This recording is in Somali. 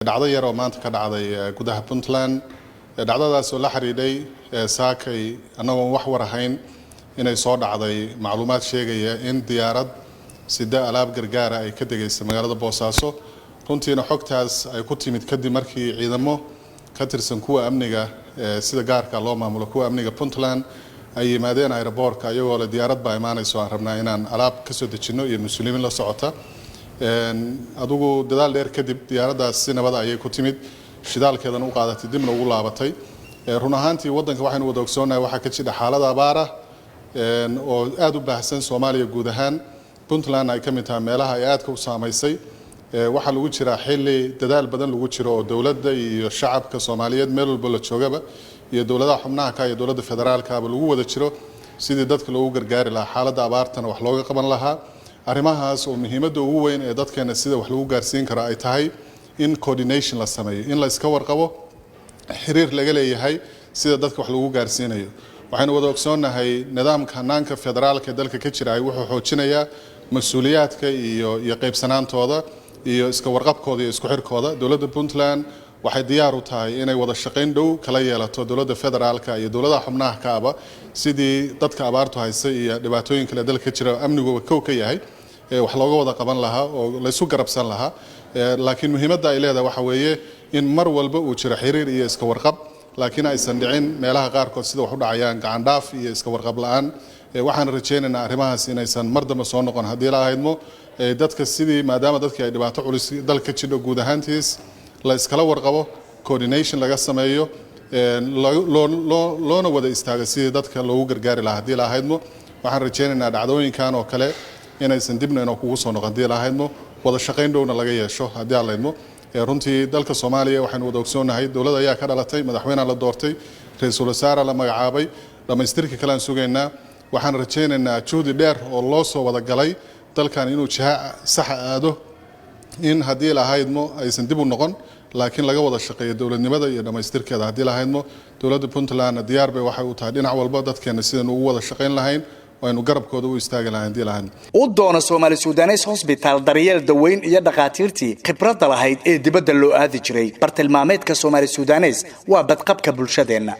Dhacdo yar oo maanta ka dhacday gudaha Puntland, dhacdadaas oo la xidhiidhay saakay annagoon wax war ahayn inay soo dhacday macluumaad sheegaya in diyaarad sida alaab gargaara ay ka degaysa magaalada Boosaaso. Runtiina xogtaas ay ku timid kadib markii ciidamo ka tirsan kuwa amniga sida gaarka loo maamulo, kuwa amniga Puntland, ay yimaadeen aeroboortka iyagoo le diyaarad baa imaanayso, aan rabnaa inaan alaab kasoo dejinno iyo mas-uuliyiin la socota. Adigu dadaal dheer kadib diyaaraddaas si nabada ayay ku timid, shidaalkeedana u qaadatay, dibna ugu laabatay. Run ahaantii waddanka waxaynu wada ogsoonahay waxaa ka jira xaalad abaara oo aada u baahsan Soomaaliya guud ahaan, Puntland ay ka mid tahay meelaha ay aadka u saamaysay. Waxaa lagu jiraa xilli dadaal badan lagu jiro oo dowladda iyo shacabka Soomaaliyeed meel walba la joogaba iyo dowladaha xubnaha ka iyo dowladda federaalkaba lagu wada jiro sidii dadka loogu gargaari lahaa, xaaladda abaartana wax looga qaban lahaa. Arrimahaas oo muhiimadda ugu weyn ee dadkeena sida wax lagu gaarsiin karo ay tahay in coordination la sameeyo, in la iska warqabo, xiriir laga leeyahay sida dadka wax lagu gaarsiinayo. Waxaynu wada ogsoonnahay nidaamka hanaanka federaalka ee dalka ka jira wuxuu xoojinayaa mas-uuliyaadka iyo qaybsanaantooda iyo iska warqabkooda iyo isku xirkooda. Dowladda Puntland waxay diyaar u tahay inay wada shaqayn dhow kala yeelato dowladda federaalka iyo dowladaha xubnaha kaaba sidii dadka abaartu haysa iyo dhibaatooyin kale dalka ka jira, amniguba kow ka yahay, wax looga wada qaban lahaa oo laysu garabsan lahaa. Laakiin muhiimadda ay leedahay waxa weeye in mar walba uu jiro xiriir iyo iska warqab, laakiin aysan dhicin meelaha qaarkood sida wax u dhacayaan gacandhaaf iyo iska warqab la-aan. Waxaan rajaynaynaa arrimahaas inaysan mar dambe soo noqon haddii la ahaydmo dadka sidii maadaama dadkii ay dhibaato culus dalka ka jidho guud ahaantiis, la iskala warqabo, coordination laga sameeyo, loona wada istaago sidii dadka loogu gargaari lahaa haddii la ahaydmo. Waxaan rajaynaynaa dhacdooyinkan oo kale inaysan dibna inoo kugu soo noqon haddii la ahaydmo, wada shaqayn dhowna laga yeesho haddii aan laydmo. Runtii dalka Soomaaliya waxaynu wada ogsoonnahay dowlad ayaa ka dhalatay, madaxweynea la doortay, ra-iisul wasaare la magacaabay, dhammaystirka kale aan sugaynaa. Waxaan rajaynaynaa juhdi dheer oo loo soo wada galay dalkan inuu jiha saxa aado in haddii lahaydmo aysan dib u noqon, laakiin laga wada shaqeeyo dowladnimada iyo dhammaystirkeeda haddii lahaydmo. Dowladda Puntlandna diyaar bay waxay u tahay dhinac walba dadkeena sidaynu ugu wada shaqayn lahayn, aynu garabkooda u istaagi lahayn haddii lahayd. U doono Soomaali Sudanes Hosbitaal daryeel daweyn iyo dhakhaatiirtii khibradda lahayd ee dibadda loo aadi jiray. Bartilmaameedka Soomaali Sudanes waa badqabka bulshadeenna.